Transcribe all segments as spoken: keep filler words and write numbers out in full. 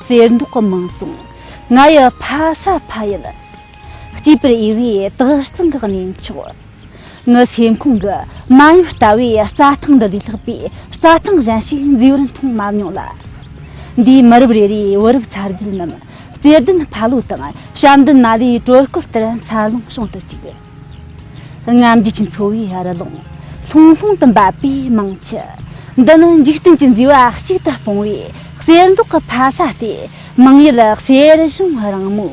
གསེར་མདོག་གི་མིང་བཙོང་། ང་ཡི་ཕ་ས་ཕ་ཡུལ། གཅེས་པར་འོས་པའི་དག་གཙང་གི་གནས་མཆོག། ངའི་སེམས་ཁོང་གི་མ་ཡུལ་ལྟ་བུའི་རྩྭ་ཐང་འདི་ལས་ལྷག་པའི་རྩྭ་ཐང་གཞན་ཞིག་མཛེས་པར་མཐོང་མ་མྱོང་ལ། འདིའི་མི་རབས་རེ་རེའི་བུ་རབས་ཚ་རྒྱུད་རྣམས་བརྩེ་ལྡན་ཕ་ལོ་དང་བྱམས་ལྡན་མ་ལོའི་དྲོད་སྐུད་ལྟར་འཚར་ལོངས་བྱུང་དུ་བཅུག། རྔམ་བརྗིད་ཀྱི་འཚོ་བའི་རི་ཀླུང་ལྷུང་ལྷུང་དུ་འབབ་པའི་མིང་ཆུ། འདི་ནི་འཇིག་རྟེན་གྱི་མཛེས་པ་གཅིག་ཏུ་སྤུངས་པའི་གསེར་མདོག་གི་ཕ་ས་སྟེ། མིང་ཡུལ་གསེར་གཞོང་རིང་མོ།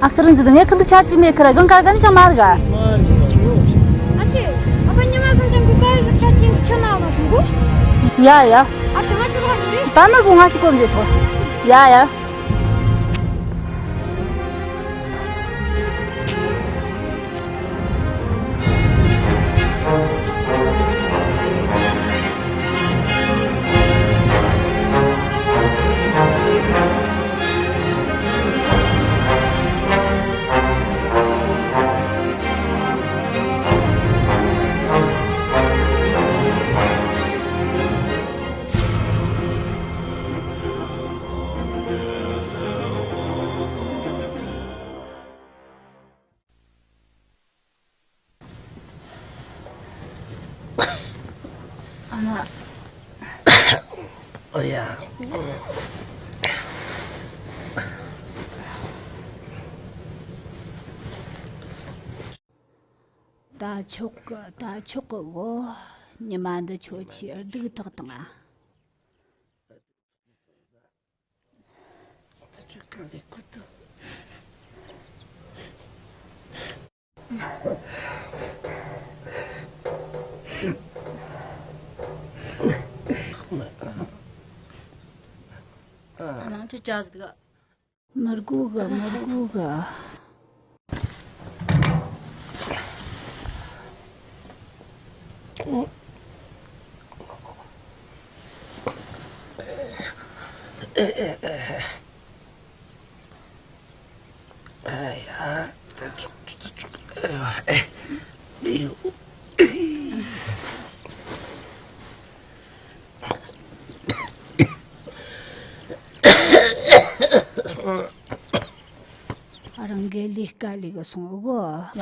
ཨ་ཁུ་རིན་ཟི་ངས་ཁུ་ལུ་ཆ་ཅི་མེད་ཁུ་ར་གང་གར་ག་ནི་ཅང་མ་ར་ག་ཨ་ཅེ། ཨ་ཕ་ཉི་མ་སང་ཅང་གུ་ག་ཡོད་ཁ་ཅིང་ཁུ་ཆ་ན་ན་ཐུང་གུ། ཡ་ཡ། ཨ་ཅེ་ང་ཅི་ར་ནི་རེད། པ་མ་གུ་ང་ཅི་གོ་ནི་ཆོ། ཡ་ཡ། ཨ་མ། ཨོ་ཡ། ད་ཆོག་གི། ད་ཆོག་གི་གོ། ཉི་མ་འདི་ཁྱོད་ཆེས་སྡུག་ཐག་དང་ཨ། ཨ་མ་ཁྱོད་ཅག་ཟིག་ག་མི་དགོས་གི། མི་དགོས་གི། རང་གི་ལས་ཀ་ལས་གི་སོང་གོ། ཡ།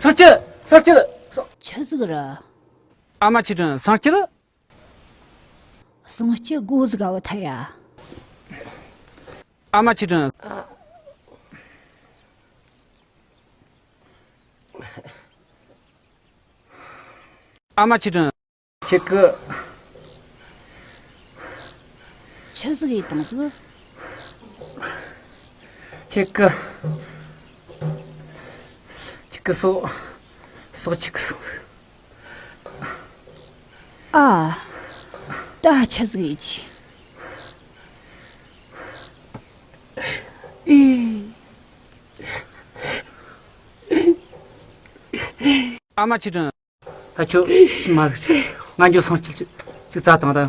སངས་རྒྱས། སངས་རྒྱས། ཆི་ཟིག་རེད། ཨ་མ་ཆོས་སྒྲོན། སངས་རྒྱས། སངས་རྒྱས་སྒོ་ཟིག་ག་བ་ཐ་ཡ། ཨ་མ་ཆོས་སྒྲོན། ཨ་མ་ཆོས་སྒྲོན། ཁྱེད་ཀྱི། ཆི་ཟིག་ཡིན་དང་ཟིག་ཁྱེད་ཀྱི། ཁྱེད་ཀྱི་སོ། སོ་ཁྱེད་ཀྱི་སོ། ཨ། ད་ཆི་ཟིག་ཡིན་ཆི། ཨ་མ་ཆོས་སྒྲོན། ད་ཁྱོད་ཕྱི་མ་ཟིག་ང་འགྱོ། སང་ཅི་ཅིག་ཅིག་རྩ་དང་ད།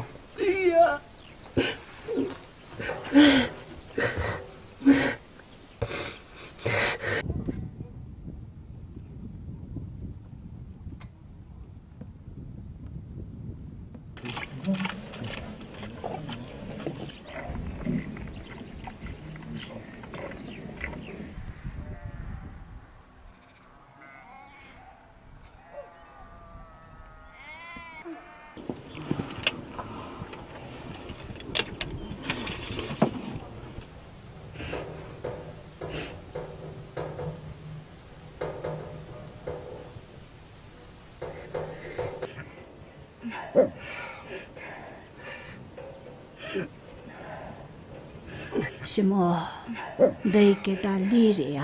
ཞི་མོ། འདི་ཡི་གེ་ད་ལས་རེད་ཡ།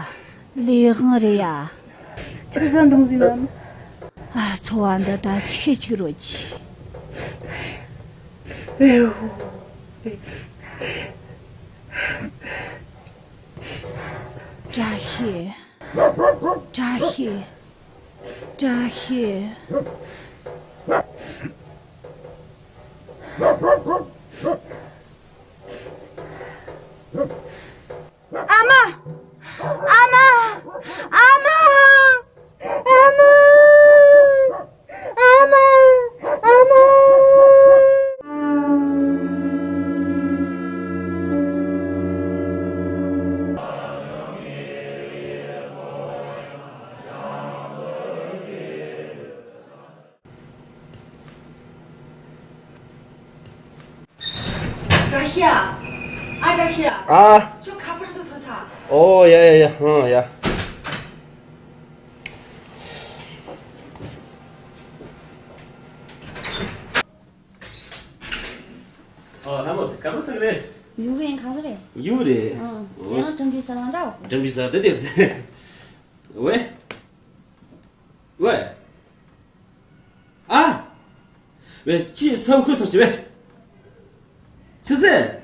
ལས་དབང་རེད་ཡ། ཆི་ཟིག་འདུག་ཟེར་ན། ཨ། འཚོ་བ་འདི་ད་ཆི་ཤེས་ཅིག་རོལ་གྱིས། ཨེ་ཡོ། བཀྲ་ཤིས། བཀྲ་ཤིས། བཀྲ་ཤིས། ཨ་མ། ཨ་མ། ཨ་མ། ཨ་མ། ཨ་མ། ཨ་མ། བཀྲ་ཤིས་ཨ། ཨ། བཀྲ་ཤིས་ཨ། ཨ། ཁྱོད་ཁ་པར་ཟིག་ཐོན་ཐལ། ཨོ། ཡ་ཡ་ཡ། ཨང་། ཡ། ཨོ། ལྷ་མོ་ཟིག་ཁ་པར་ཟིག་རེད། ཡུ་གི་ཡིན་ཁ་ཟིག་རེད། ཡུ་རེད། ཨང་། ཨོ། དེ་ཡང་དྲིན་པའི་གསར་བ་འདྲ། དྲིན་པའི་གསར་དེ་དེ་ཟེར། ཝེ། ཝེ། ཨ། ཝེ། ཅི་སབ་ཁུ་སོགས་ཅི་ཝེ། ཆི་ཟེར།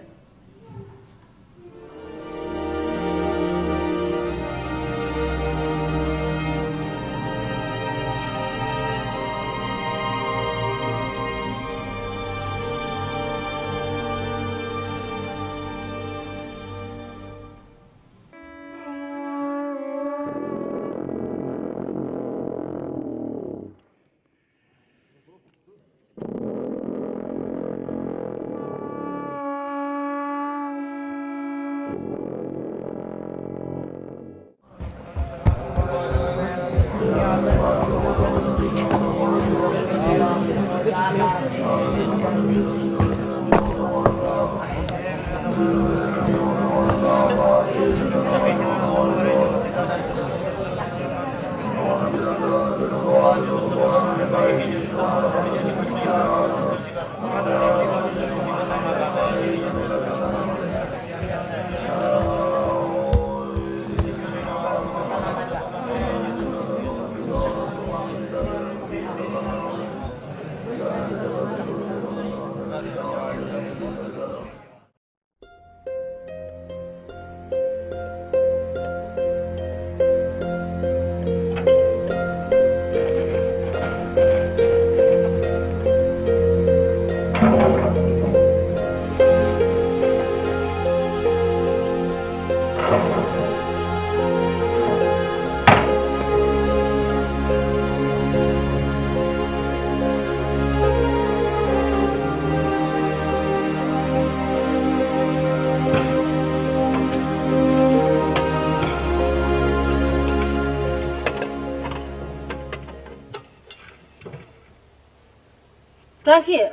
བཀྲ་ཤིས།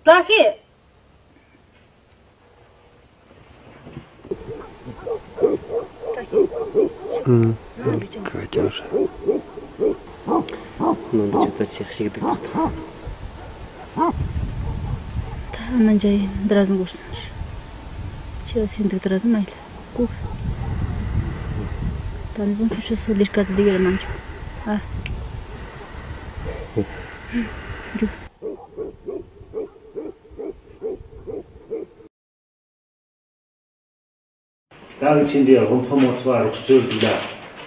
བཀྲ་ཤིས། ཨུམ། ཁ་རྒྱང་ཧྲ། ནང་དུ་ཅི་ལྟར་ཆེ་ཞིག་འདུག་ད་ནང་འཇའ་ཡི་འདི་ར་ཟིན་དགོས་སོང་། ཁྱེད་སེམས་འདུག་དེ་ར་ཟིན་མ་ཡིན་ལ་ཀུ། ད་ནི་བཟུང་ཁྱོད་ཆུ་སོ་ལས་ཀ་དེ་ལས་ཡར་མ་འཇུ། ཨ། འཇུ། ད་གི་ཆེན་འདི་དབུ་འཕང་མང་ཚོགས་རོགས་སྐྱོར་ཟིག་ལ་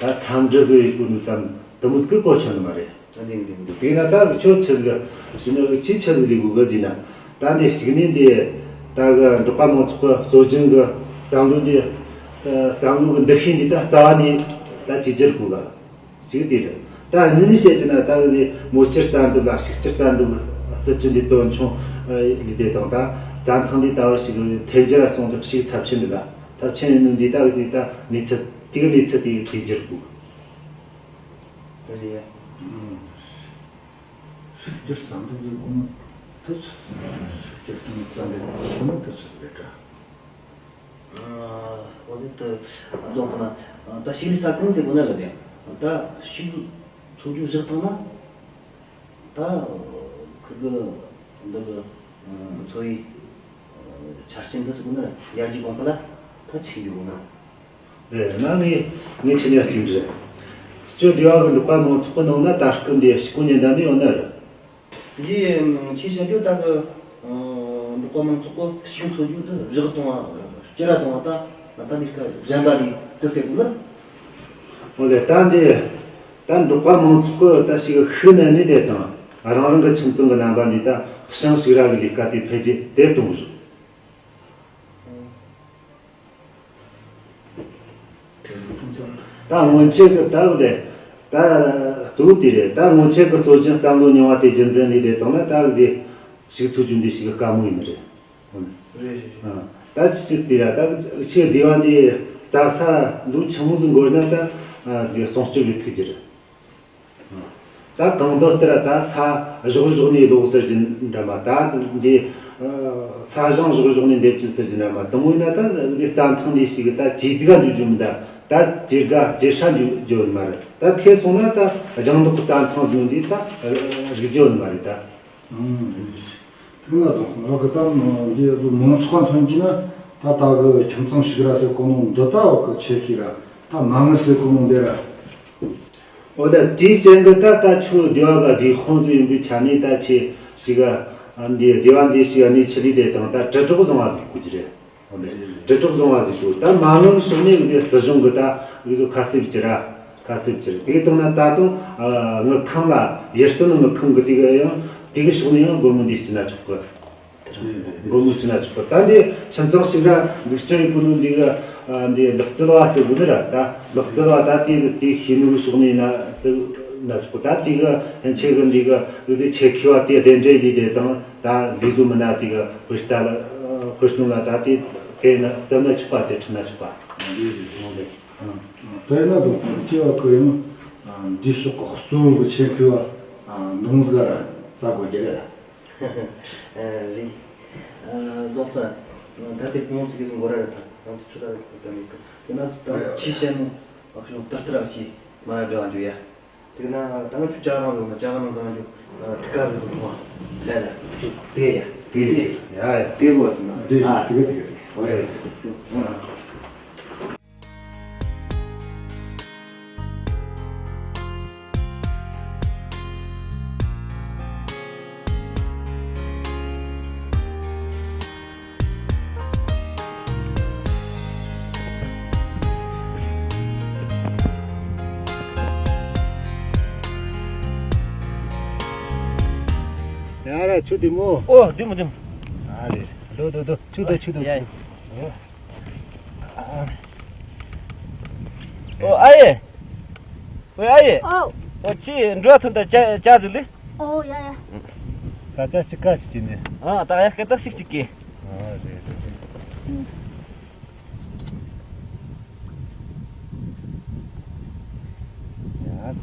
ད་འཚམས་འདྲི་ཟིག་ཡེད་དགོས་ནི་ཙམ་དུ་མོ་ཟིག་གི་གོ་ཆོད་ནི་མ་རེད། འདི་འདི་འདི། དེས་ན་ད་གི་ཆོད་ཆི་ཟིག་ཞུ་ན་གི་ཆི་ཆི་ཟིག་ལས་དགོས་གི་ཟིན་ན། ད་འདི་གཅིག་ནས་འདི་ད་གི་འབྲོག་པ་མང་ཚོགས་གི་སྲོལ་རྒྱུན་གི་བསམ་བློ་འདི་བསམ་བློ་གི་འདུ་ཤེས་འདི་ད་རྩ་བ་ནས་ད་ཇེ་བསྒྱུར་དགོས་ག་གཅིག་དེ་རེད། ད་གཉིས་ནས་བཤད་ཀྱི་ན་ད་གི་མོ་སྤྱིར་རྩ་འདུམ་ལ་ཕྱུགས་སྤྱིར་རྩ་འདུམ་སྲིད་ཇུས་འདི་དོན་ཆུང་ལས་དེ་དང་ད་རྩྭ་ཐང་འདི་ད་བར་ཞིག་ཐལ་འགྱུར་སོང་དུ་ཞིག་ཚབས་ཆེན་འདུག་ལ། ཚབས་ཆེན་ཡིན་ནོ་འདི་ད་གི་ད་གནས་ཚུལ་དེ་གི་གནས་ཚུལ་དེ་དེ་བསྒྱུར་དགོས། རེད། ཨང་། ཕྱུགས་སྤྱིར་རྩ་འདུམ་གི་དགོས་མོ་དུ་ཚོད་ཕྱུགས་སྤྱིར་དུ་རྩ་འདུམ་གི་དགོས་མོ་དུ་ཚོད་རེད་ད། འོ་དེ་ལྟ་ལོག་ན་ད་ཕྱུགས་ལས་ས་ཁུངས་ཟེར་གོ་ན་ལ་དེ་ད་ཕྱུགས་འཚོ་རྒྱུ་བཞག་བཏང་ན་ད་ཁུ་གི་འདི་གི་འཚོ་བའི་ ཆ་རྐྱེན་འདི་ཚོ་ནི་ཡར་རྒྱས་གོང་འཕེལ་ལ་ད་ཆེན་པོ་ཡོང་ན། རེད། ན་ངས་ངས་ཆེ་ཉག་གཅིག་འདྲི། སྤྱི་སྡེ་བ་གི་འབྲོག་པ་མང་ཚོགས་ཀྱི་ནང་ན་ད་སྐབས་འདི་ཕྱུག་པོ་ཉེན་བརྡ་ནི་ཡོད་ན་རེད། འདི་ཆེས་བྱ་རྒྱུ་ད་གི་འབྲོག་པ་མང་ཚོགས་ཀྱི་ཕྱུགས་འཚོ་རྒྱུ་དེ་བཞག་གཏོང་བ་སྐྱུར་ར་གཏོང་བ་ད་ད་འདི་སྐབས་གཞན་པ་ལས་དུ་ཟེར་དགོས་ན། འོ་ལེ། ད་འདི་ད་འབྲོག་པ་མང་ཚོགས་ཀྱི་ད་ཞིག་ཤུགས་ནན་ནས་དེ་དང་རང་རང་གི་ཁྱིམ་ཚང་གི་རྣམ་པ་འདི་ད་ཞིང་ཕྱུགས་ར་གི་ལས་ཀ་དེ་འཕེལ་རྒྱས་དེ་གཏོང་བཞག་ད་སྔོན་ཆད་ཀྱི་ད་བུ་དེ་ད་གཙོ་བོ་དེ་རེད། ད་སྔོན་ཆད་ཀྱི་སྲོལ་རྒྱུན་བསམ་བློ་རྙིང་བ་དེ་རྒྱུན་འཛིན་ནས་དེ་དང་ན་ད་གི་ཞིག་འཚོ་རྒྱུ་འདི་ཞིག་གི་དཀའ་མོ་ཡིན་ནི་རེད། རེད་རེད། ད་ཅི་ཅིག་དེ་ར་ད་ཆེ་སྡེ་བ་འདི་རྩྭ་ས་ལོ་ཆུང་ངུ་ཟིག་འགོར་ན་ད་འདི་སྲུང་སྐྱོབ་ཡོད་ཐུག་རྒྱུ་རེད། ད་གང་ལྟར་ལྟར་ད་ས་གཞོག་གཞོག་ནས་ལོག་ཟེར་གྱི་འདྲ་མ་ད་འདི་ས་ཞིང་གཞོག་གཞོག་ནས་འདེབས་ཀྱི་ཟེར་གྱི་འདྲ་མ་དང་པོ་ཡིན་ན་ད་འདི་རྩྭ་ཐང་འདི་ཞིག་ད་ཇེ་སྡུག་ག་འགྱོ་རྒྱུ་མི་ད་ད་ཇེ་དགའ་ཇེ་ཧྲ་འགྱོ་འགྱོ་ནི་མ་རེད། ད་ཐེ་སོང་ན་ད་ལྗང་མདོག་གི་རྩྭ་ཐང་ཟིན་འདི་ད་རིག་འགྱོ་ནི་མ་རེད་ད། ཐུགས་ལ་དང་ཁོང་ར་གི་ད་འདི་མང་ཚོགས་མཐོང་གྱི་ན་ད་ད་གི་ཁྱིམ་ཚང་ཞིག་ར་ཟེར་གོ་ནོ་འདི་ད་བ་གི་ཆེ་ཤོས་ར་ད་མ་དངུལ་ཟེར་གོ་ནོ་འདི་ར། འོ་ད་དེའི་རྐྱེན་གྱིས་ད་ད་ཆུ་སྡེ་བ་ག་སྡེ་དཔོན་ཟིག་ཡིན་པའི་ཆ་ནས་ད་ཆེ་ཞིག་ག་འདི་སྡེ་བ་འདི་ཞིག་ག་གནས་ཆི་ལི་དེ་དང་ད་དྲིལ་སྒྲོག་བཟང་བ་ཟིག་དགོས་ཀྱི་རེད། འོ་ད་དྲིལ་སྒྲོག་བཟང་བ་ཟིག་དགོས། ད་མ་དངུལ་ཕྱོགས་ནས་འདི་སྲིད་གཞུང་གི་ད་འདི་ཚོ་ཁ་གསབ་ཀྱི་ར་ཁ་གསབ་ཀྱི་ར་དེ་གི་སྟེང་ན་ད་དུང་དངུལ་ཁང་ལ་ཡར་སྟོན་དངུལ་ཁང་གི་དེ་གི་ཡང་དེ་གི་ཕྱོགས་ནས་ཡང་སྒོར་མོ་འདི་སྐྱིད་ན་ཆོག་གི། སྒོར་མོ་ཅི་ན་ཆོག་པ། ད་འདི་ཁྱིམ་ཚང་ཞིག་ར་འཛུགས་སྐྲུན་ཡེད་གོ་ནོ་འདི་གི་ཨ་འདི་ལག་རྩལ་བ་ཟེར་གོ་ནི་ར། ད་ལག་རྩལ་བ་ད་དེ་དེ་ཤེས་ནོ་གི་ཕྱོགས་ནས་ན་ཟེར་ན་ཆོག་པ། ད་དེ་གི་ཕན་ཆད་གི་འདི་གི་འདི་ཆེད་མཁས་བ་དེ་གདན་འདྲེན་ཡེད་དེ་དང་ད་འདི་ཚོ་མི་སྣ་དེ་གི་དཔེ་ལྟ་ལ་དཔེ་སྟོན་ལ་ད་དེ་གས་ན་བརྩམས་ན་ཆོག་པ། དེ་ཁྲིད་ན་ཆོག་པ། འདི་རེད། འོ་ལེ། དེ་ན་དང་ཁོང་ཆེ་བ་གི་ཡང་འདི་ཕྱོགས་གི་གཙོ་བོ་གི་ཆེད་མཁས་བ་འདུང་ཟིག་ར་རྩ་དགོས་རྒྱུ་རེད། རེད། ལོག་ས། ད་ལྟའི་ཁོང་ཚོ་གི་འགོ་ར་རེད། ད་ང་ཚོ་ཆུ་ད་རེད་ད་མེད་གི། དེ་ན་ད་ཆི་བཤད་ནོ་བ་ཁྱོད་ཏར་ཏར་ཨ་ཅི་མ་ར་འདྲ་བ་འཇུ་ཡ། དེ་ན་ད་ང་ཆུ་ཅག་རང་ལོ་ན་ཅག་རང་ད་ང་ཆུ་ཐི་ཀ་ཟེར་དུ་མ་ལ་ལ་ཆུ་དེ་ཡ་དེ་དེ་ཡ་ཡ་དེ་གོ་སོང་ན་དེ་ཨ་དེ་ག་དེ་ག་དེ་ག་ཨོ་ཡ། ཡ་ར་ཆུ་བདེ་མོ། ཨོ་བདེ་མོ་བདེ་མོ། ཨ་རེ། འདུག་འདུག་འདུག་ཆུ་འདུག་ཆུ་འདུག་ཡ་ཡ། ཨོ་ཨ་ཡེ། ཝེ་ཨ་ཡེ། ཨོ། ཨོ་ཅི་འགྲོ་ཐུབ་ད་ཅ་ཅ་ཟིག་ལི། ཨོ་ཡ་ཡ། ས་ཆ་ཅི་ཀ་ཅི་ཅི་ནི། ཨ་ད་ཡ་སྐད་ཏག་ཤིག་ཅིག་གི། ཨ་རེད་རེད། ཡ།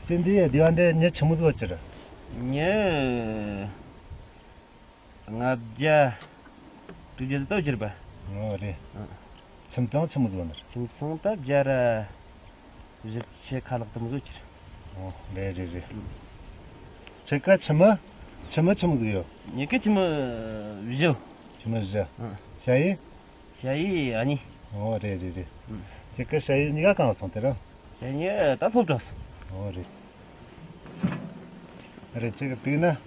སེ་འདི་ཡ་དེ་བ་འདི་ཉི་ཆི་མོ་ཟིག་བ་ཅི་ར། ཉི། ལྔ་བརྒྱ། དྲུག་བརྒྱ་ཟིག་ཏོ་གྱུར་པ། ཨོ་རེད། ཨ། ཁྱིམ་ཚང་ཆི་མོ་ཟིག་ནི། ཁྱིམ་ཚང་ད་བརྒྱ་ར་བཞི་བཅུ་ཁ་ལག་དུ་མོ་ཟིག་གྱུར། ཨོ་རེད་རེད་རེད། ཁྱེད་ཀ་ཁྱིམ་མི་ཁྱིམ་མི་ཆི་མོ་ཟིག་ཡོད། ངེད་ཀ་ཁྱིམ་མི་བཞི། ཁྱིམ་མི་བཞི། ཨ། ཞ་ཡི། ཞ་ཡི་ཨ་ནི། ཨོ་རེད་རེད་རེད། ཨ། ཁྱེད་ཀ་ཞ་ཡི་གཉིས་ཀ་གང་སོང་དེ་ར། ཞ་ཡི་ད་སློབ་གྲྭ་སོང་། ཨོ་རེད། རེད། ཁྱེད་ཀྱི་དུས་ན་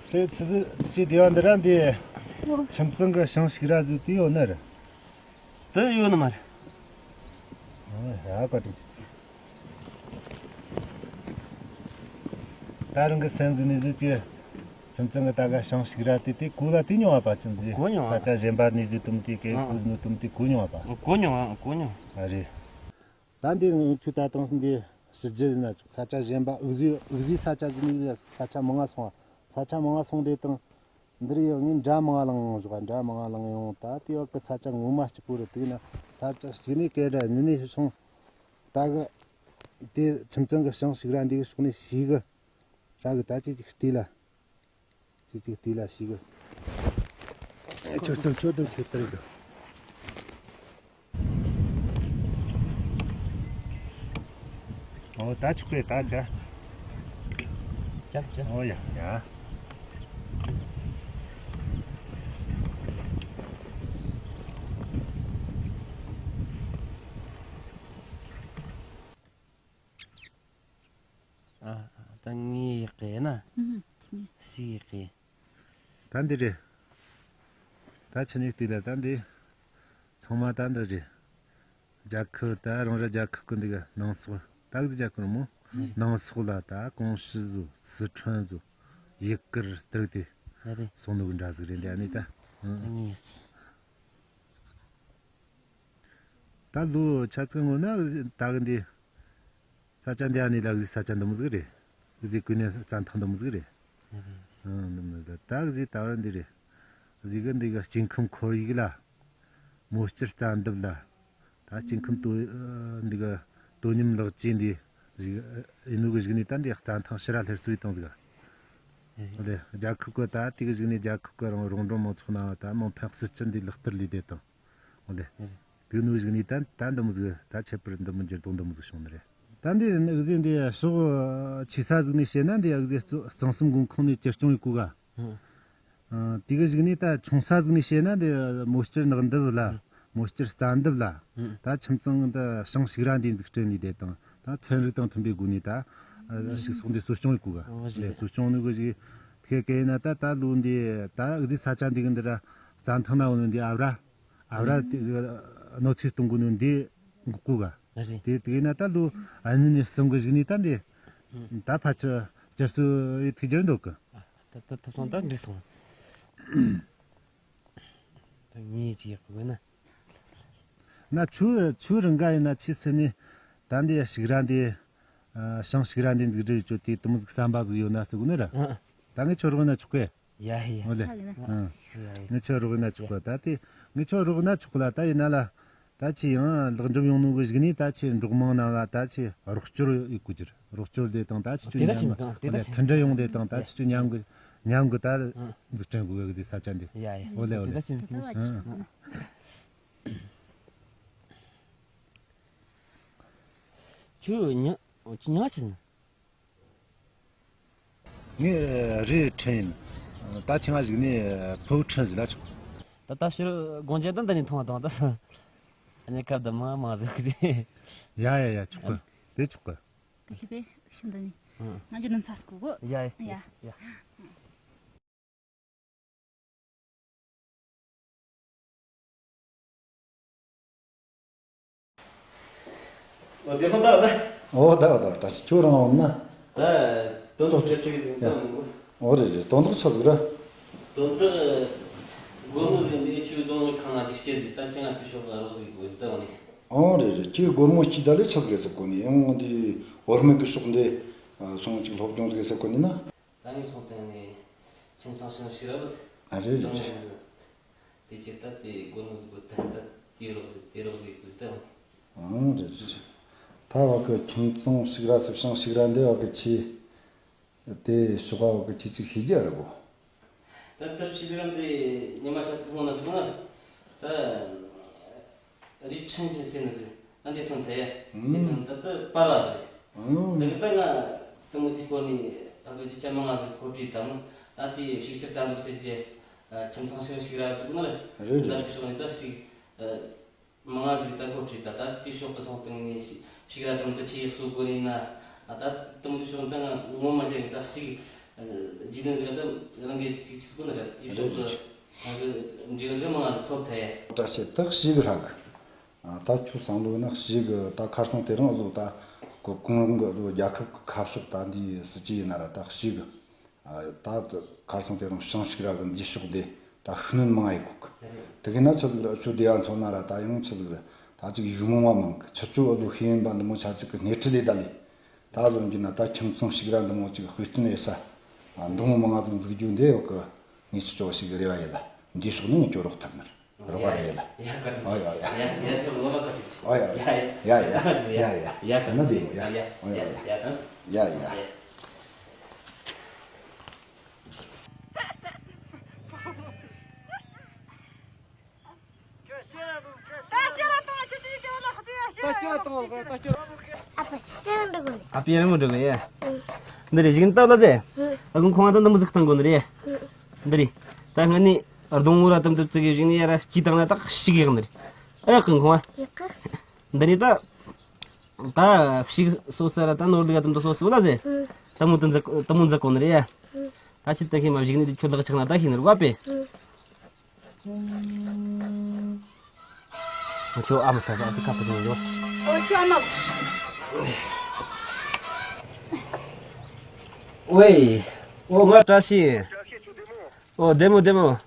ཁྱེད་ཆི་ཆི་དེ་བ་འདི་ར་འདི་ཁྱིམ་ཚང་གི་ཞིང་ཞིག་ར་ཟིག་དུས་ཡོད་ནི་རེད། དུ་ཡོད་ནི་མ་རེད། ཨོ་ཡ་བཀའ་དྲིན་ཆེ། ད་རང་གི་སེམས་ཟིག་ནས་ཟིག་ཅི་ཁྱིམ་ཚང་གི་ད་ག་ཞིང་ཞིག་ར་དེ་དེ་གོ་ལ་དེ་མྱོང་བ་པ་ཁྱིམ་ཟིག་གོ་མྱོང་བ། ས་ཆ་གཞན་པ་ནས་ཟིག་དུམ་དེ་གེ་ཨ། གོ་ཟིག་ནས་དུམ་དེ་གོ་མྱོང་བ་པ། གོ་མྱོང་བ་གོ་མྱོང་། ཨ་རེད། ད་འདི་ང་ཆུ་ད་དང་འདི་ཕྱི་རྒྱལ་ཡིན་ན་ཆོག་ས་ཆ་གཞན་པ་འུ་ཟི་འུ་ཟི་ས་ཆ་ཟིག་ནས་ས་ཆ་མང་ང་སོང་བ། ས་ཆ་མང་ང་སོང་དེ་དང་འདིར་ཡང་ངས་འདྲ་མང་ང་ལང་ཡོང་ཞོག་འདྲ་མང་ང་ལང་ཡོང་ད་དེ་བ་གི་ས་ཆ་ངོ་མ་གཅིག་པོ་རེད། དེ་ན་ས་ཆ་གཅིག་ནས་སྐད་སྒྲ་གཉིས་ནས་སོང་ད་གི་དེ་ཁྱིམ་ཚང་གི་ཞིང་ཞིག་ར་འདི་གི་ཕྱོགས་ནས་ཞིག་གི་ཧྲ་གི་ད་ཅི་ཅིག་བལྟས་ལ། ཅི་ཅིག་དེ་ལ་ཞིག་གི་ཆོད་དོ་ཆོད་དོ་ཆོད་དོ་གི་ཨོ་ད་ཆུ་པས་ད་ཅ། ཅ་ཅ། ཨོ་ཡ་ཡ། ཡིན་ན། ཨུམ། ཤི་གི། ད་འདི་རེད། ད་ཆི་ནས་བལྟས་ལ་ད་འདི། ཚང་མ་ད་འདི་རེད། རྒྱལ་ཁབ་ད་རང་རེ་རྒྱལ་ཁབ་ཀྱི་འདི་ག་ནང་སོག་ད་གི་རྒྱལ་ཁབ་རེད་མོ། ནང་སོག་ལ་ད་ཀོང་ཞི་ཟུ་སི་ཁྲོན་ཟུ་ཡུ་གུར་དུ་དེ་རེད། སོང་ནུ་གི་འདྲ་ཟིག་རེད་འདི་ཨ་ནི་ད། ཨུ། ད་ལོ་ཆ་ཚང་ངོ་ན་ད་གི་འདི། ས་ཆ་འདི་ཨ་ནི་ལ་གཟིགས་ས་ཆ་འདི་མོ་ཟིག་རེད། གཟིགས་གོ་ནས་རྩྭ་ཐང་འདི་མོ་ཟིག་རེད། ཨ་འདི་མོ་ཟིག་ད་གཟིགས་ད་བར་འདི་རེད། གཟིགས་གི་འདི་ག་སྐྱེ་ཁམས་ཁོར་ཡུག་ལ། མོ་སྐྱུར་རྩྭ་འདེབས་ལ། ད་སྐྱེ་ཁམས་དོ་འདི་ག་དོ་མཉམ་ལག་ཅེས་འདི་ཡིན་ནོ་གི་གཞུག་ནས་ད་འདི་རྩྭ་ཐང་ཕྱིར་ར་སླེབས་སུ་ཡི་བཏང་ཟིག་ལེ། རྒྱལ་ཁབ་གི་ད་དེ་གི་གཞུག་ནས་རྒྱལ་ཁབ་གི་རང་རོང་འབྲོག་མང་ཚོགས་ན་ད་མང་ཕན་སྲིད་སྤྱི་འདི་ལག་བསྟར་ལས་བསྡད་དང་། འོ་ལེ། ཨེ། དེ་ནོ་གཞུག་ནས་ད་ད་འདི་མོ་ཟིག་ད་ཁྱད་པར་འདི་མོ་འགྱུར་ལྡོག་འདི་མོ་ཟིག་བྱུང་ནི་རེད། ད་འདི་ཨུ་ཟེ་འདི་ཕྱོགས་ཆེ་ས་ཟིག་ནས་བཤད་ན་འདི་ཨུ་ཟེ་གཙང་གཙང་གསུམ་དགོན་ཁང་ནས་བཅོས་སྐྱོང་ཡེད་གོ་ག་ཨ། དེ་གི་གཞུག་ནས་ད་ཆུང་ས་ཟིག་ནས་བཤད་ན་འདི་མོ་སྐྱུར་ནགས་འདེབས་ལ། མོ་སྐྱུར་རྩྭ་འདེབས་ལ། ད་ཁྱིམ་ཚང་འདི་ཞིང་ཕྱུགས་ར་འདི་འཛུགས་སྐྲུན་ནས་བསྡད་དང་ད་ཚན་རིག་དང་མཐུན་པའི་སྒོ་ནས་ད་ཕྱུགས་ཟོག་འདི་གསོ་སྐྱོང་ཡེད་གོ་ག་ཨོ་ལེ་གསོ་སྐྱོང་ནི་གི་གཞུག་ཐད་ག་ཡིན་ན་ད་ད་ལོ་འདི་ད་ཨུ་ཟེ་ས་ཆ་འདི་གི་འདི་ར་རྩྭ་ཐང་ན་འོ་ནི་འདི་ཨ་བྲ། ཨ་བྲ་དེ་གནོད་འཚེ་གཏོང་གོ་ནོ་འདི་འགོག་གོ་ག་ཨ་རེད། དེ་དེ་ན་ད་ལོ་ཨ་ནི་ནས་གསུམ་གི་གཞུག་ནས་ད་འདི་ད་ཕལ་ཆེར་བསྐྱར་གསོ་ཡེད་ཐུབ་རྒྱུ་རེད་འདུག་གི་ཨ། ད་ད་ཐུབ་སོང་ད་འགྲིག་སོང་། ད་ངས་ཅི་ཡག་པོ་ན། ན་ཆུ་ཆུ་རང་ག་ཡིན་ན་ཆི་ཟེར་ནས་ད་འདི་ཕྱུགས་ར་འདི་ཨ་ཞིང་ཕྱུགས་ར་འདི་འཛུགས་སྒྲིག་ཡོད་ཆོག་དེ་དུ་མོ་ཟིག་བསམ་པ་ཟིག་ཡོད་ན་ཟེར་གོ་ནི་ར། ཨ། ད་ངས་ཁྱོད་རོགས་ན་ཆོག་གི་ཡ་ཡ། ཨོ་ལེ། ཧྲ་གི་ན། ཨང་། ཡ་ཡ། ངས་ཁྱོད་རོགས་ན་ཆོག་གི་ད་དེ་ངས་ཁྱོད་རོགས་ན་ཆོག་གི་ལ་ད་ཡིན་ན་ལ། ད་ཁྱེད་ཡང་ལེགས་འགྲུབ་ཡོང་ནོ་གི་གཞུག་ནས་ད་ཁྱེད་འབྲོག་དམངས་རྣམས་ལ་ད་ཁྱེད་རོགས་སྐྱོར་ཡེད་དགོས་རྒྱུ་རེད། རོགས་སྐྱོར་དེ་དང་ད་ཁྱེད་ཆོ་དེ་ད་མཉམ་ཞིག་དང་དེ་ད་ལེ་ཞིག་མཐུན་སྒྲིལ་ཡོང་དེ་དང་ད་ཡ་ཁྱེད་ཆོ་མཉམ་གི་མཉམ་གི་ད་ཨང་། འཛུགས་སྐྲུན་དགོས་གི་ས་ཆ་འདི། ཡ་ཡ། ཨོ་ལེ་ཨོ་དེ་ལེ། ད་ཞིག་མཐུན། ཨང་། ཁྱོད་ཉ་ཁྱོད་ཉ་ཆི་ཟིན། ངས་རི་ཁྲིན་ཡིན། ད་ཁྱེད་ང་གཞུག་ནས་ཕུ་བོ་ཁྲིན་ཟིག་ལ་ཆོག་ད་ལྟ་ཕྱིར་དགོང་ཇ་ད་འདི་ནས་འཐུང་བ་དང་ད་ས། ཨ་ནི་སྐབས་ད་མ་མ་ཟིག་ཟིག་ཡ་ཡ་ཡ་ཆོག་གི་དེ་ཆོག་གི་ད་ཤི་པས་ཤི་འདི་ནི། ང་རྒྱུ་ནམ་ས་སྐུ་གོ་ཡ་ཡ། ཡ། འོ་དེ་ཁོ་ད་ད། འོ་ད་ད་ད་ཁྱོད་རང་འོང་ན། ད་དོན་དག་ཅིག་ཟིན་ད་མི་འོ་རེད་རེད་དོན་དག་ཆགས་འདུག་ར། དོན་དག་སྒོར་མོ་ཟིན་འདི་ཁྱོད་རྫོང་ནས་ཁང་ང་ཅིག་སྐྱེལ་ཟིན་ད་ཁྱེད་ང་དེ་ཤོག་ག་རོགས་ཟིག་དགོས་ཟིན་ད་འོ་ནི། འོ་རེད་རེད་ཁྱོད་སྒོར་མོ་སྐྱིད་ད་ལས་ཆགས་རེད་ཟེར་གོ་ནི་ཡང་འདི་བར་མེད་གི་ཕྱོགས་འདི་སོང་ཅིག་སློབ་སྦྱོང་ཟིག་ཟེར་གོ་ནི་ན། ད་ངས་སོང་སྟེང་ནས་ཁྱིམ་ཚང་ཞིག་ཞིག་ར་བ་ཟེར། ཨ་རེད་རེད་རེད། དེ་ཕྱིར་ད་དེ་སྒོར་མོ་ཟིག་དགོས་ད་ད་དེ་རོགས་ཟིག་དེ་རོགས་ཟིག་དགོས་ད། ཨང་རེད་རེད། ད་བ་གི་ཁྱིམ་ཚང་ཞིག་ར་ཟིག་ཞིང་ཞིག་ར་འདི་བ་གི་ཆེ། དེ་ཞོགས་པ་བ་གི་ཆེ་ཅིག་ཤེས་རྒྱུ་རེད་གོ། ད་ལྟ་ཕྱི་ཟིག་ར་འདི་ཉི་མ་ཆ་ཚིག་ཧོང་ན་ཟིག་ན། ད། རི་ཁྲིན་ཆེན་ཟེར་ནི་ཟིག་ཨ་འདི་ཐོན་ཐལ་ཡ། འདི་ཐོན་ད་ལྟ་པར་བ་ཟིག་ཨང་། ད་གི་ད་ང་དུ་མོ་དེ་སྐོར་ནས་ཨ་ཕའི་རྒྱུ་ཆ་མང་ང་ཟིག་མཁོ་སྤྲོད་དམ་ཨ་དེ་ཕྱུགས་ཁྱི་རྩ་འདུག་ཟེར་གྱི་ཁྱིམ་ཚང་ཞིག་ཞིག་ར་ཟིག་ན་རེད་རེད། ད་རིག་ཕྱོགས་ནས་ད་ཞིག་མང་ང་ཟིག་ད་མཁོ་སྤྲོད་ད་ད་དེ་ཕྱོགས་གི་སོང་སྟེང་ནས་ཞིག་ཕྱུགས་ར་དུ་མོ་ད་ཆེ་ཡག་གསོ་དགོས་རེད་ན་ཨ་ད་དུ་མོ་དེ་ཕྱོགས་ད་ང་ངོ་མ་འཇལ་གི་ད་ཞིག་རྗེས་ལན་ཟིག་ད་རང་གི་ཞིག་ཆི་སྐོར་ན་ར་དེ་ཕྱོགས་གི་ང་གི་འབྲས་ཟིག་མང་ང་ཟིག་ཐོབ་ཐལ་ཡ། བཀྲ་ཤིས་ད་ཞིག་རག་གི་ཨ་ད་ཁྱོད་བསམ་བློ་ན་ཞིག་གི་ད་ཁ་སང་དེ་རིང་བཟོ་ད་གོ་གོང་རིམ་གི་བཟོ་རྒྱལ་ཁབ་ཀྱི་ཁ་ཕྱོགས་ད་འདི་སྲིད་ཇུས་ཡིན་ན་ར་ད་ཞིག་གི་ཨ་ད་ཁ་སང་དེ་རིང་ཞིང་ཕྱུགས་ར་གི་འདི་ཕྱོགས་དེ་ད་ཤུགས་སྣོན་མང་ཡེ་གོ་གི་དེ་གི་ན་ཆི་ཟིག་ར་ཆུ་དེ་ཡ་མཚོན་ན་ར་ད་ཡང་ཆི་ཟིག་ར་ད་ཅིག་ཡུག་མོ་མ་མང་གི་ཆུ་ཆུ་བློ་ཤེས་ཡིན་པ་འདི་མོ་ཆ་ཅིག་གི་སྣེ་ཁྲིད་ལས་ད་ལས། ད་ལོ་འདི་ན་ད་ཁྱིམ་ཚང་ཞིག་ར་འདི་མོ་ཅིག་དཔེ་སྟོན་ཡོད་ས། ཨ་འདི་མོ་མང་ང་ཟིག་འཛུགས་རྒྱུ་འདི་ཡོད་གི་ངས་ཆི་ཆོག་ཞིག་རེ་བ་ཡིན་ལ། འདི་ཕྱོགས་ནས་ངས་སྐྱོ་རོགས་ཐབས་ནར་རོགས་པ་རེ་ཡིན་ལ། ཡ་ཀ་ཏི། ཨོ་ཡ་ཡ། ཡ་ཡ་ཐེ་ངོ་མ་ཀ་ཏི་ཆི། ཨོ་ཡ་ཡ། ཡ་ཡ། ཡ་ཡ། ཡ་ཡ། ཡ་ཀ་ཏི། ན་འདི་མོ་ཡ། ཡ་ཨོ་ཡ་ཡ། ཡ་ཡ། ཡ་ཡ། ཨ་ཕ་ཅི་ཅང་འགྲོ་གི་ཨ་ཕ་ཡར་མོ་འགྲོ་གི་ཡ། འདི་རེད་གཞུག་ནས་ལྟ་ལ་ཟེ། ཨ་ཁུ་ཁོང་ད་འདི་མོ་ཟིག་བཏང་དགོས་ནི་རེད། འདི་རེད། ད་སྔ་ནི་སྡོང་བོ་ར་དམ་དུ་བཙུགས་གི་གཞུག་ནས་ཡར་སྐྱེས་བཏང་ན་ད་ཤི་གི་ཡག་ནི་རེད། ཨ་ཡག་གི་ཁོང་ཨ། འདི་རེད་ད། ད་ཕྱུགས་གསོ་ས་ར་ད་ནོར་ལུག་དམ་དུ་གསོ་སྲིད་ལ་ཟེ། ལྟད་མོ་དེ་འཛིན་ལྟད་མོ་འཛིན་གོ་ནི་རེད་ཡ། ད་ཁྱེད་ད་ཁྱེད་མ་བཞུགས་ནས་ཁྱོད་ལག་ཆགས་ན་ད་ཤེས་ནི་རེད་བ་པས། ང་ཁྱོད་ཨ་མ་ཚ་ཚ་ཨ་ཁུ་ཁ་པར་བྱུང་ཡོད། ཨོ་ཁྱོད་ཨ་མ། ཝེ། ཨོ་ང་བཀྲ་ཤིས། ཨོ་བདེ་མོ་བདེ་མོ། ང་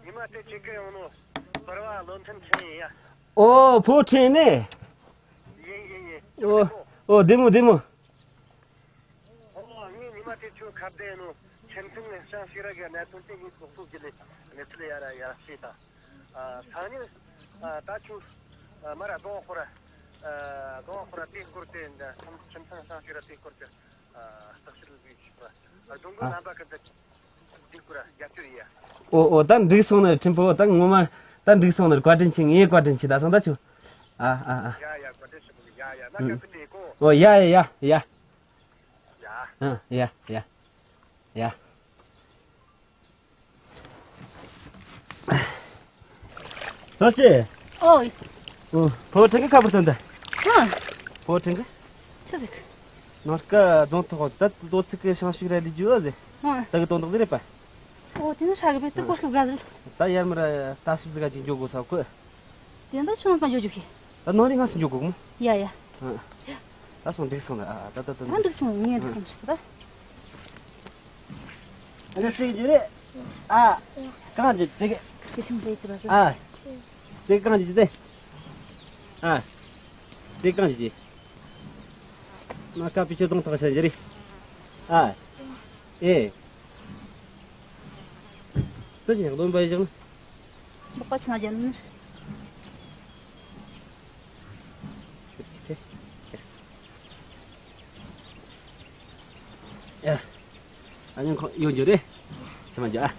ཉི་མ་དེ་ཁྱེད་ཀྱི་ཡོང་ནོ་བར་བ་བློ་མཐུན་ཁྲིན་ཡིན་ཡ། ཨོ་ཕོ་ཁྲིན་ནི། ཡིན་ཡིན་ཡིན། ཨོ་ཨོ་བདེ་མོ་བདེ་མོ། ཨོ་ངས་ཉི་མ་དེ་ཁྱོད་ཁ་བརྡ་ཡིན་ནོ་ཁྱིམ་ཚང་ནས་ཤང་ཤི་ར་གི་གནད་དོན་དེ་ངས་ཚོགས་གཙོ་གི་ལས་གནས་ཚུལ་ཡ་ར་ཡ་ཤེས་དང་། ཨ་ཐང་ཉིན་ཨ་ད་ཁྱོད་ཨ་མ་ར་གདོང་ཁོ་ར་ཨ་གདོང་ཁོ་ར་དེ་སྐོར་དེ་འདྲ་ཁྱིམ་ཁྱིམ་ཚང་ཤང་ཤི་ར་དེ་སྐོར་དེ་ཨ་བརྟག་ཞིབ་ལས་ཞིག་ར་གདོང་གི་ཨ་རྣམ་པ་ཀུན་ཏུ་འགྲིག་གོ་ར་རྒྱབ་སྐྱོར་ཡིན་ཡ། ཨོ་ཨོ་ད་འགྲིག་སོང་ནི་ཁྲིན་པོ་ད་ངོ་མ་ད་འགྲིག་སོང་ནི་བཀའ་དྲིན་ཆེ། ངས་བཀའ་དྲིན་ཆེ། ད་སོང་ད་ཆུ། ཨ་ཨ་ཨ། ཡ་ཡ་བཀའ་དྲིན་ཆེ་མོ་ཡ་ཡ་ན་ཨུ་སྐབས་དེ་གོ། ཨོ་ཡ་ཡ་ཡ་ཡ། ཡ། ཨ་ཡ་ཡ་ཡ། སོང་ཅི། ཨོ། ཨོ་ཕོ་ཁྲིན་གི་ཁ་པར་ཐོན་ད། ཧ། ཕོ་ཁྲིན་གི། ཆི་ཟིག་ནངས་ཀ་རྫོང་ཐོག་ད་ལྟོ་ཚིག་གི་ཤང་ཤུགས་ར་ལི་རྒྱུ་ཨ་ཟེ། ཧ། ད་གི་དོན་དག་ཟིག་རེད་པ། ཨོ་དེ་ནི་ཧྲ་གི་བེ་ཏི་གོ་སྐབས་དགའ་ཟིག་ད་ཡར་མར་ལྟ་ཞིབ་ཟིག་ག་ཅིག་འཇོག་དགོས་ས་གོ། དེ་འདྲ་ཆུང་ཀ་འཇོག་རྒྱུ་གི། ད་ནང་རི་ང་སི་འཇོག་གོ་མོ། ཡ་ཡ། ད་སོང་འགྲིག་སོང་ད་ད་ད་ད། ད་འགྲིག་སོང་ངས་འགྲིག་སོང་ཞིག་ད། ཨ་ནི་སྲིད་རྒྱུ་རེད། ཨ། གང་གི་ཙིག་ཁྱེད་ཆུང་ཟེར་ཙི་བ་ཟེར། ཨ། ཙིག་གང་གི་ཙིག་ཨ། ཙིག་གང་གི་ཙིག་མ་ཀ་པི་ཆེ་དང་ཐག་ཆ་རྒྱུ་རེད། ཨ། ཨེ། ད་ཅི་ཡག་སྡོམ་པ་ཡི་ཅང་། ལོག་པ་ཆུང་བ་ཅན། ཡ། ཨ་ཉང་ཁོ་ཡོང་རྒྱུ་རེད། ཚེ་མ་རྒྱ།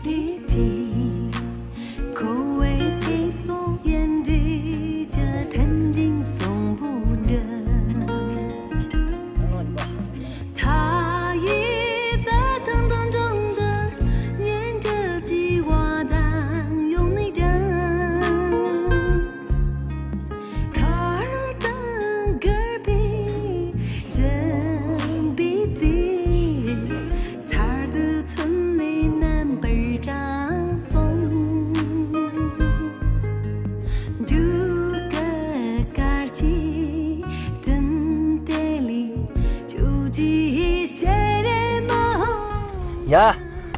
དེ་ཅི། ཁོ་བོའི་ཚེ་སྲོག་གཡུལ་འདྲེ་གྱི་མཐུན་རྐྱེན་གསོན་པོ་འདྲ། མཐའ་ཡས་རྩྭ་ཐང་དུ་འགྲོ་འདི་ཉིན་གྲལ་གྱི་བ་དང་ཡོང་ནས་འདྲ། མཁར་དང་སྒར་པའི་བཞིན་པའི་རྩེ། ཚར་དུ་ཚུན་ལས་རྣམ་པར་གྲངས་སོང་། འབྲུག་གི་སྐར་གྱི་སྤྲིན་དེ་ལས་ཁྱོད་ཀྱི་ཞལ་རས་མ། ཡ།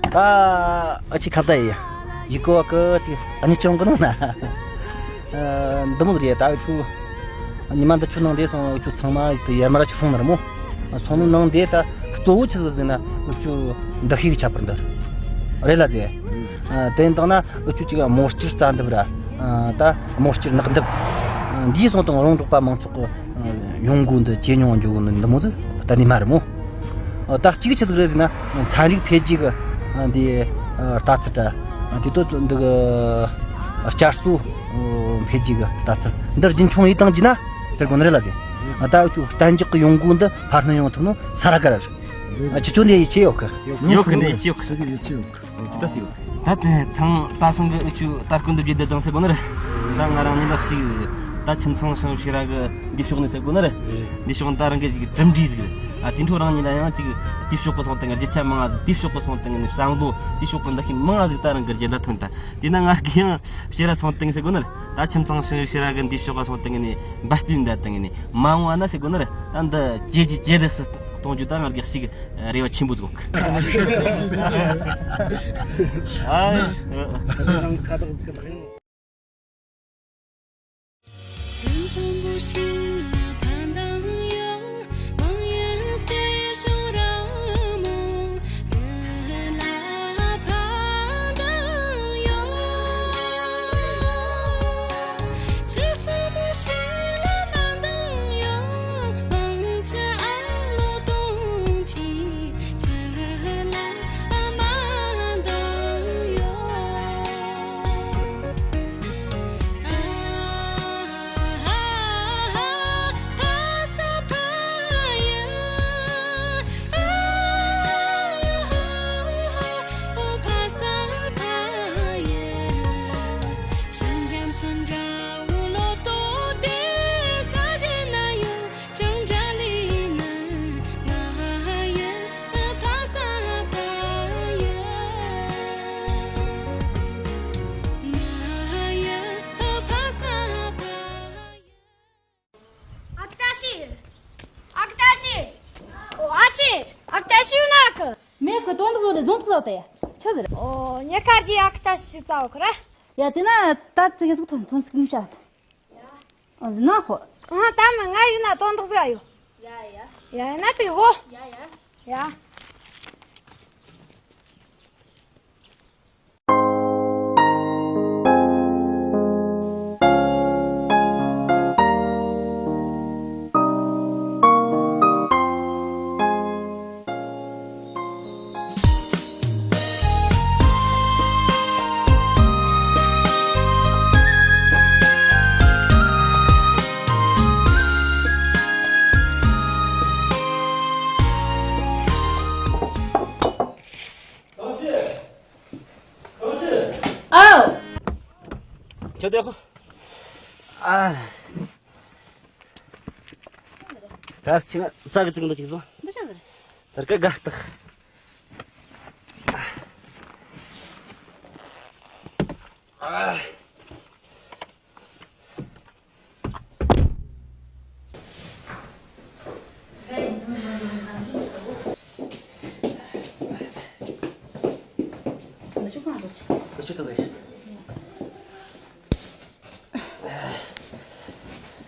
ད་ཨ་ཅི་ཁ་བརྡ་ཡི་ཡི་གོ་གི་ཅིག་ཨ་ནི་ཅུང་གི་ནང་ན། འདི་མོ་རེད་ད་ཨུ་ཆུ། ཉི་མ་འདི་ཆུ་ནང་འདས་སོང་ཨུ་ཆུ་ཚང་མ་དུ་ཡར་མར་ཆུ་སོང་ནི་རེད་མོ། སོང་ནི་ནང་འདས་ད་གཙོ་བོ་ཆི་ཟིག་ཟེར་ན་ཨུ་ཆུ་འདུ་ཤེས་ཀྱི་ཁྱད་པར་འདི་རེད་ལ་ཟེར། དེ་ཡིན་དང་ན་ཨུ་ཆུ་ཅིག་མོ་སྤྱིར་རྩ་འདེབས་ར། ད་མོ་སྤྱིར་ནག་འདེབས། འདིའི་སོང་དང་རོང་འབྲོག་པ་མང་ཚོགས་ཀྱི་ཡོང་སྒོ་འདི་ཇེ་ཉུང་འགྱོ་གི་འདི་མོ་ཟིག་གཏན་ནས་མ་རེད་མོ། ད་གཅིག་ཆི་ཟིག་རེད་ཟེར་ན་ཚན་རིག་འཕེལ་རྒྱས་ཀྱི་འདི་ལྟ་ཚུལ་འདྲ་དེ་དོ་འདི་གི་བསྐྱར་གསོ་འཕེལ་རྒྱས་ཀྱི་ལྟ་ཚུལ་འདི་རྒྱུན་འཁྱོངས་ཡས་བཏང་རྒྱུ་ན་ཟེར་དགོས་ནི་རེད་ལ་ཟེར། ད་འུ་ཆོ་གཏན་འཇགས་ཀྱི་ཡོང་སྒོ་འདི་འཕར་སྣོན་ཡོང་ཐུབ་ནོ་ས་ར་ག་ར་རེད། ཁྱེད་ཆོ་འདི་ཡིད་ཆེས་ཡོད་གི། ཡོད་གི་འདི་ཡིད་ཆེས་ཡོད་གི། ཡིད་ཆེས་ཡོད་གི། ད་དེ་ཐང་ད་སང་གི་ཨུ་ཆུ་ད་སྐུ་འདི་བརྗེད་དེ་དང་ཟེར་གོ་ནི་རེད། ད་ང་རང་ཉིད་ལ་ཞིག་ད་ཁྱིམ་ཚང་ཞང་ཤེས་ར་གི་འདི་ཕྱོགས་ནས་ཟེར་གོ་ནི་རེད། འདི་ཕྱོགས་ད་རང་གི་ཞིག་གྲུབ་འབྲས་ཟིག་རེད། ཨ་དེ་འཕྲོ་རང་ཉིད་ལ་ཡང་ཅིག་དེ་ཕྱོགས་གི་སོང་སྟེང་རྒྱུ་ཆ་མང་ང་ཟིག་དེ་ཕྱོགས་གི་སོང་སྟེང་ནས་བསམ་བློ་དེ་ཕྱོགས་གི་འདུ་ཤེས་མང་ང་ཟིག་ད་རང་གི་རྒྱུད་ལ་ཐོན་ད། དེ་ན་ང་གི་ཡང་ཕྱིར་ར་སོང་སྟེང་ཟེར་གོ་ནི་རེད། ད་ཁྱིམ་ཚང་ཞང་ཤེས་ར་གི་འདི་ཕྱོགས་ག་སོང་སྟེང་ནས་འབད་བརྩོན་འདྲ་སྟེང་ནས་མ་འོངས་ན་ཟེར་གོ་ནི་རེད། ད་འདི་ཇེ་ཇེ་ཇེ་ལེགས་སུ་གཏོང་རྒྱུ་ད་ང་གི་ཞིག་རེ་བ་ཆེན་པོ་ཟིག་ཡོད་གི། ཨ། ཨ་ཅག་ཤི། ཨོ་ཨ་ཅེ། ཨ་ཅག་ཤི་ཡོད་ན་གི། མེད་གི། དོན་དག་བཟོ་ལས་རྫོང་དུ་བཟོ་དེ་ཡ། ཆི་ཟེར། ཨོ་ཉེ་ཁར་གྱི་ཨ་ཅག་ཤི་ཙའོ་ཁི་ར། ཡ་དེ་ན་ད་ཙི་གེ་ཟིག་ཐོན་ཐོན་ཟིག་མི་བྱ། ཨ་ན་ཧོ། ཨ་ད་མི་ང་ཡོད་ན་དོན་དག་ཟིག་ཡོད། ཡ་ཡ། ཡ་ན་དེ་གོ། ཡ་ཡ། ཡ། ཨའོ། ཁྱོད་བསྡད་ཤོག་ཨ། ད་ཅི་ང་རྩ་གི་ཅིག་འདུག་ཅིག་བཟོ། འདི་ཆ་ཟེར། ད་ག་དགའ་རྟགས། ཨ།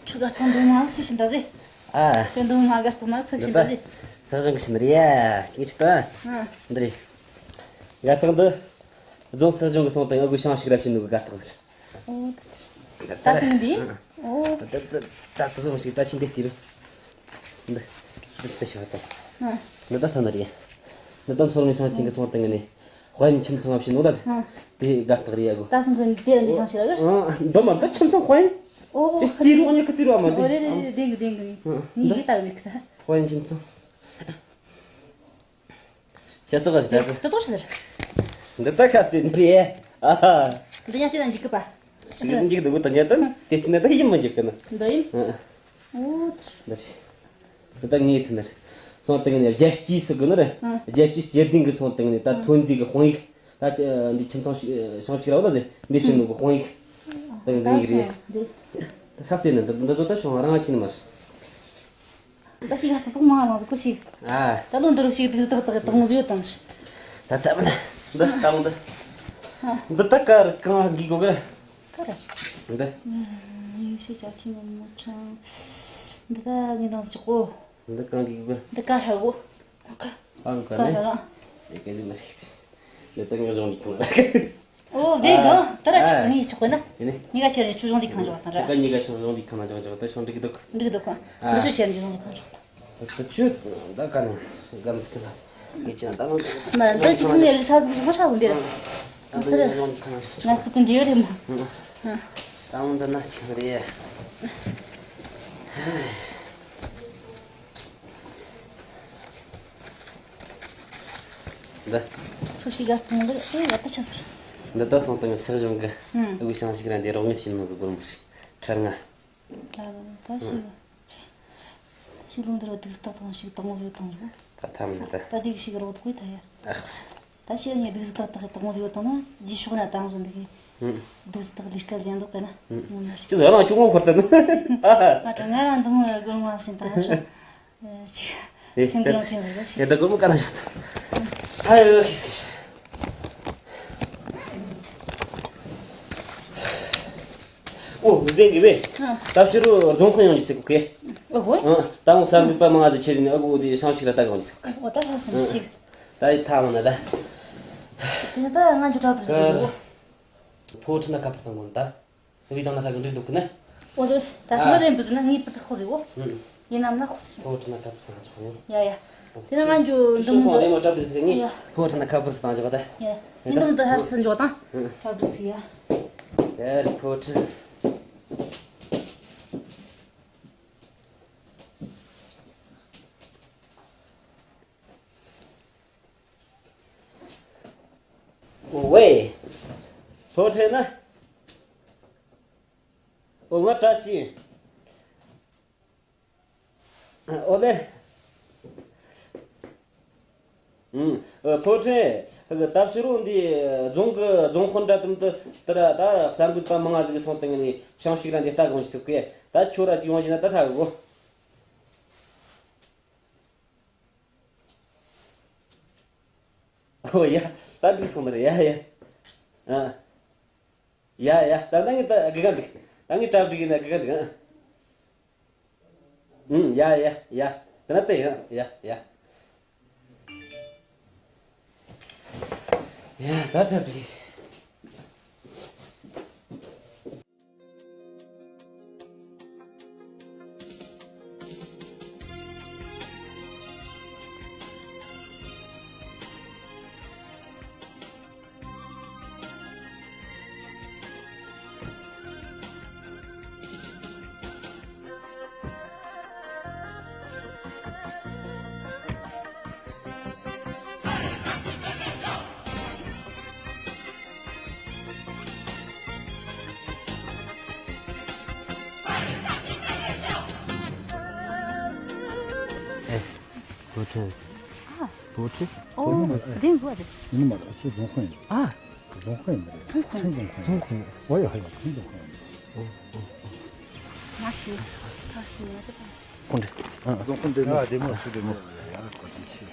ཆུ་ག་ཐོན་འདུག་མ་སི་ཤི་འདྲ་ཟེ། ཨ། ཆུ་འདུག་མ་ག་ཐོན་མ་སི་ཤི་འདྲ་ཟེ། ས་ཞིང་གི་ཤི་ནི་རེད་ཡ། ཅིག་ཅིག་ཏོ། ཨ། འདི་རེད། ག་ཐོན་འདི། རྫོང་སྲིད་གཞུང་གི་སོང་དང་ཨ་གུ་ཤང་ཞིག་ར་ཤི་ནུ་གི་ག་ཐག་ཟེར། ཨོ། ད་སེང་འདི། ཨོ། ད་ད་ད་ད་ཟོམ་ཞིག་ད་ཕྱིན་དེ་དེ་རུ། འདི་འདི་ད་ཤི་བ་ད། ཨ། འདི་ད་ཐ་ན་རེད། འདི་ད་མཚོ་སྔོན་ཤང་ཆེན་གི་སོང་དང་ནི། དཔལ་ཁྱིམ་ཚང་བ་ཕྱིན་ནོ་ད་ཟེར། ཨ། དེ་ག་ཐག་རེད་ཨ་གུ། ད་སེང་འདི་འདི་ར་འདི་ཤང་ཞིག་ར། ཨ། འདི་མ་ད་ཁྱིམ་ཚང་དཔལ། ཨོ་ཨོ། ཅི་དེ་རུ་ཨ་ཉི་ཁི་དེ་རུ་ཨ་མ་དེ། ཨོ་རེད་རེད་རེད། བདེན་གི་བདེན་གི། ཨ། ངའི་ཡི་ད་མི་ཁི་ད། དཔལ་ཁྱིམ་ཚང་། ཤ་ཚ་བ་ཞིག་ད། ད་ཏོག་ཞིག་ཟེར། འདི་ད་ཁ་ཟེར་འདི་རེད། ཨ་ཧ། འདི་ཉག་དེ་ན་འཇིག་གི་པ། ཅིག་འཇིག་འདུག་ད་ཉག་ད་དེ་ཚོ་ན་ད་ཡིན་མ་འཇིག་གི་ན། འདི་ཡིན། ཨ། ཨོ། འདི་རེད། འདི་ད་ངའི་ཐུན་ནར། སོང་དེ་ངས་རྒྱལ་སྤྱིའི་སུ་གི་ནར། ཨ། རྒྱལ་སྤྱིའི་སྐྱེ་ལྡན་གི་སོང་དེ་ངས་ད་ཐོན་རྫས་གི་དཔང་ཡིག་ད་འདི་ཁྱིམ་ཚང་ཞིག་ཤང་ཞིག་ར་བ་ཟེར་འདི་ཕྱིན་ནོ་གི་དཔང་ཡིག་ད་འཛིན་ཡིག་རེད། ད་ཁ་ཟེར་ན་འདི་འདི་ཚོ་ད་ཤོང་རང་ང་ཆིག་ནི་མ་རེད། ད་ཞིག་ཧ་ཏག་མང་ལང་ཟིག་གོ་ཞིག་ཨ། ད་ལོ་འདི་རུ་ཞིག་དུག་ཟིག་ཏག་ཏག་ཏག་མོ་ཟིག་ཡོད་དང་ཞིག་ད་ད་མ་ད་འདི་ད་མ་ད། འདི་ད་ཀར་གང་གི་གོ་གི། ཀར། འདི། ཡུ་ཤུ་ཅག་ཐི་མོ་མོ་ཆང་། འདི་ད་ངི་དང་ཟིག་གོ། འདི་གང་གི་གོ་གི། འདི་ཀར་ཧ་གོ། ཀར། ཨང་ཀར་ཀར་ནི། ཧ་ལ། ཨེ་ཀ་ཟི་མ་རེད། འདི་ད་ངི་གཞུང་གི་ཁང་ར། ཨོ། བདེ་གི། ད་ར་ཨ། ཆོག་ནི་ཆོག་གི་ན། ཡིན་ནི། ཉི་ག་ཆེ་རེ་ཆུ་གཞུང་འདི་ཁང་ཆོག་དང་ར། ད་ཉི་ག་ཆུ་གཞུང་འདི་ཁང་ན་ཆོག་ཆོག་ད་ཆུ་འགྲིག་གི་འདུག་འགྲིག་གི་འདུག་ག་ཨ། འདི་ཆུ་ཆེ་རེ་གཞུང་འདི་ཁང་ཆོག་དང་། ད་ཆུ་ད་ག་ནི་གམ་སྐད་ལ་ངེད་ཅི་ན་ད་ང་། མ་འདི་ཅི་ནས་རིག་ས་ཟིག་ཞིག་མ་ཧྲ་གོ་འདིར། ད་ད་ཉི་ག་གཞུང་འདི་ཁང་ཆོག་ཆོག་ང་ཚོ་ཀུན་འདྲེས་རེད་མོ། ད་འོང་ད་ན་ཆི་རེད། འདི། ཁྱོད་ཤི་གར་ཐོང་གི་ཨེ་ཡ་ད་ཆི་ཟེར། འདི་ད་སོང་དང་སྲིད་གཞུང་གི་ཨུ་ཤང་ཞིག་ར་འདི་རོགས་མི་བྱིན་ནོ་གི་སྒོར་མོ་ཞིག་ཁྲལ་ང་། ད་ད་ཤི་གི། ཤི་ལུང་འདི་རུ་དུག་སི་ཏག་ཏག་ཞིག་དང་བཟོས་དང་རུ། ད་ཐམ་ན་ད། ད་དེ་གི་ཤི་གི་རོགས་དགོས་ད་ཡ། ཨ། ད་ཤི་ནས་དུག་སི་ཏག་ཏག་དང་བཟོས་དང་ན་རྗེས་ཕྱོགས་ན་དང་བཟོ་འདི་གི། དུག་སི་ཏག་ལས་ཀ་ལས་འདུག་ག་ན། ཅི་ཟེར་ཡང་ཅུང་ངོ་འཁོར་ད་ནི། ཨ་ད་ང་རང་འདི་མོ་སྒོར་མོ་ཞིག་དང་ཤོག་ཅིག་ཨེ། སེམས་ཀྱི་རང་བཞིན་རེད་ཤི། ཨེ་ད་སྒོར་མོ་ག་ན་ཞོག་ད། ཨ་ཡོ་ཤི་ཤི། ཨོ་བཟའ་གི་བས། ཨ། ད་ཕྱི་རུ་རྫོང་ཁོ་ཡོང་གི་ཟེར་གོ་གི། ཨོ་ཧོ། ཨ་ད་ངོ་གསར་འདུག་པ་མང་ང་ཟེར་ཁྱེར་ནས་ཨ་གོ་དེ་ཤང་ཞིག་ལ་ལྟ་གི་ཡོང་གི་ཟེར་གོ་གི། ཨོ་ད་ཧ་སོང་ཞིག་ད་ཡི་ཐ་མ་ན་ད། དེ་ནས་ད་ང་ཚོ་གྲྭ་བུ་ཟེར་གོ། ཕོ་ཁྲི་ན་ཁ་པར་བཏང་གོ་ད། བི་དང་ན་ཁ་གི་འགྲིག་འདུག་གི་ན། ཨོ་དོ། ད་སོ་རེ་འབུ་ཟེར་ན་ངའི་བུ་ད་ཁོ་ཟེར་གོ། ཡིན་ནམ་ན་ཁོ་ཟེར། ཕོ་ཁྲི་ན་ཁ་པར་བཏང་ཆོག་ཡོང་། ཡ་ཡ། དེ་ན་ང་ཚོ་འདི་མོ་འདི། རེ་མོ་གྲྭ་བུ་ཟེར་ངས། ཡ། ཕོ་ཁྲི་ན་ཁ་པར་བཏང་ཆོག་ད། ཡ། ཡིན་ད་མོ་ད་ཧ་སོང་ཆོག་ད། གྲྭ་བུ་ཟེར་ཡ། ཡ་རེ་ཕོ་ཁྲི། ཝེ། ཕོ་ཁྲི་ན། ཨོ་ང་བཀྲ་ཤིས། ཨོ་ལེ། ཨ་ཕོ་ཁྲི། ད་ཕྱི་རུ་འདི་རྫོང་གི་རྫོང་དཔོན་འདྲ་དུམ་དུ་དེ་ར་ད་གསར་འགོད་པ་མང་ང་ཟིག་སོང་སྟེ་ངས་ནི་ཤང་ཞིག་ར་འདི་ལྟ་གི་ཡོང་ཞིག་ཟེར་གི། ད་ཁྱོད་ར་ཅིག་ཡོང་ཞིག་ན་ད་ཧྲ་གི་གོ། ཁོ་ཡ། ད་འགྲིག་སོང་ནི་རེད། ཡ་ཡ། ཨ། ཡ་ཡ། ད་ད་ངས་ད་དགེ་རྒན་འདུག་ད་ངས་གྲ་སྒྲིག་ཡིན་ན་དགེ་རྒན་འདུག་ཨ། ཨུམ། ཡ་ཡ་ཡ། དེ་ན་དེ་ཡ་ཡ་ཡ། ཡ། ད་གྲ་སྒྲིག་ཨེ། བུ་ཁྲིད། ཨ། བུ་ཁྲིད། ཨོ། འདི་བུ་རེད། ཡིན་མ་རེད། ཨ་ཚོ་རྫོང་ཁོངས་ཡིན། ཨ། རྫོང་ཁོངས་ཡིན་མ་རེད། ཚོང་ཁོངས། ཚོང་ཁོངས། ཚོང་ཁོངས། ཨོ་ཡ་ཧ་ཡ། ཚོང་རྫོང་ཁོངས་ཡིན། ཨོ་ཨོ་ཨོ། ང་ཤི། ང་ཤི་ང་ཚོ། ཁོང་ཁྲིད། ཨ། རྫོང་ཁོངས་བདེ་མོ། ཨ། བདེ་མོ་ཞིག་བདེ་མོ། ཡ་གོ་ཅི་ཤི།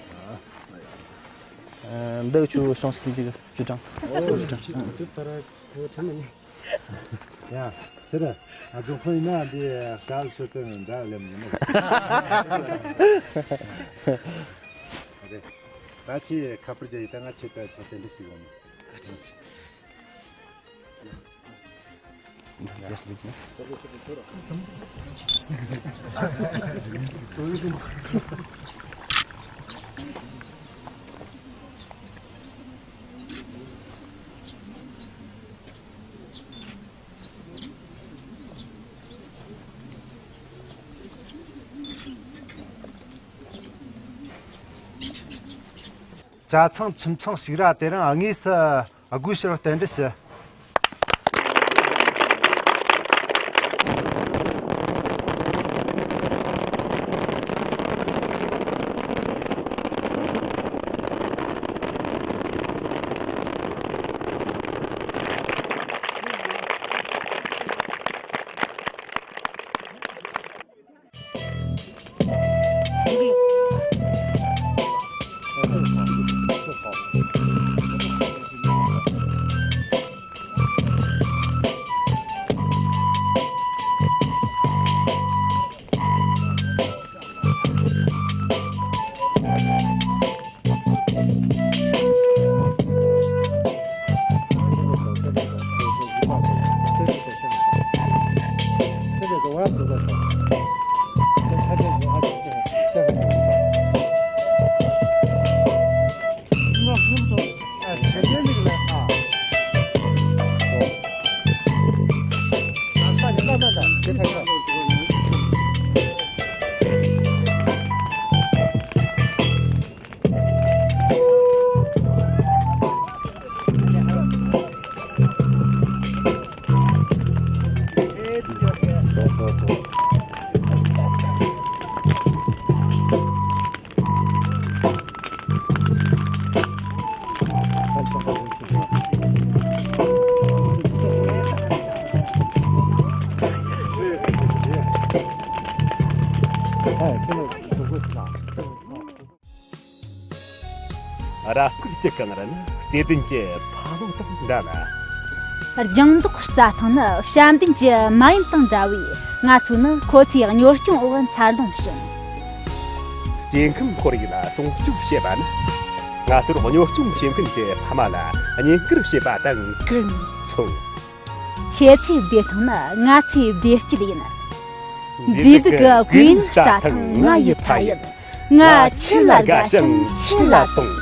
ཨ། འདི་ཆུ་ཤོང་སྐྱིད་ཅིག་ཅུ་ཀྲང་། ཨོ། ཅུ་ཀྲང་། ཨ། ཅུ་ད་ར་ཁོ་ཁྲིད་མ་ནི། ཡ། ཁྱེད་ར། ཨ། རྫོང་ཁོངས་ཡིན་ན་འདི་ཞལ་ཤོད་དོན་འདྲ་ལེམ་ཡིན་ནོ། རེད། ད་ཅི་ཁ་པར་རྒྱག་ཡིན། ད་ང་ཆེད་དུ་ཐོག་དེ་འདྲ་ཞིག་ཡོང་ནི། ཇ་ཚང་ཁྱིམ་ཚང་ཞིག་ར། དེ་རིང་དངོས་སུ་སྒུག་ཕྱིར་རྟེན་འབྲེལ་ཞུ། ར་སྐོར་གྱི་གངས་རི་ནི་བརྩེ་ལྡན་གྱི་ཕ་ལོ་དང་འདྲ་ལ། ལྗང་མདོག་རྩྭ་ཐང་ནི་བྱམས་ལྡན་གྱི་མ་ཡུམ་དང་འདྲ་བས། ང་ཚོ་ནི་ཁོ་ཚོའི་གཉོར་སྐྱོང་འོག་འཚར་ལོངས་ཕྱིན། སྐྱེ་ཁམས་ཁོར་ཡུག་ལ་སྲུང་སྐྱོབ་བྱེད་པ་ནི་ང་ཚོར་གཉོར་སྐྱོང་བྱེད་མཁན་གྱི་ཕ་མ་ལ་བསྙེན་བཀུར་བྱེད་པ་དང་ཀུན་མཚུངས། ཁྱེད་ཚོའི་བདེ་ཐང་ནི་ང་ཚོའི་བདེ་སྐྱིད་ཡིན། མཛེས་སྡུག་གི་གོས་ཡུན་རྩྭ་ཐང་ང་ཡི་ཕ་ཡུལ། ང་ཁྱེད་ལ་དགའ་ཞིང་ཁྱེད་ལ་གཏོང་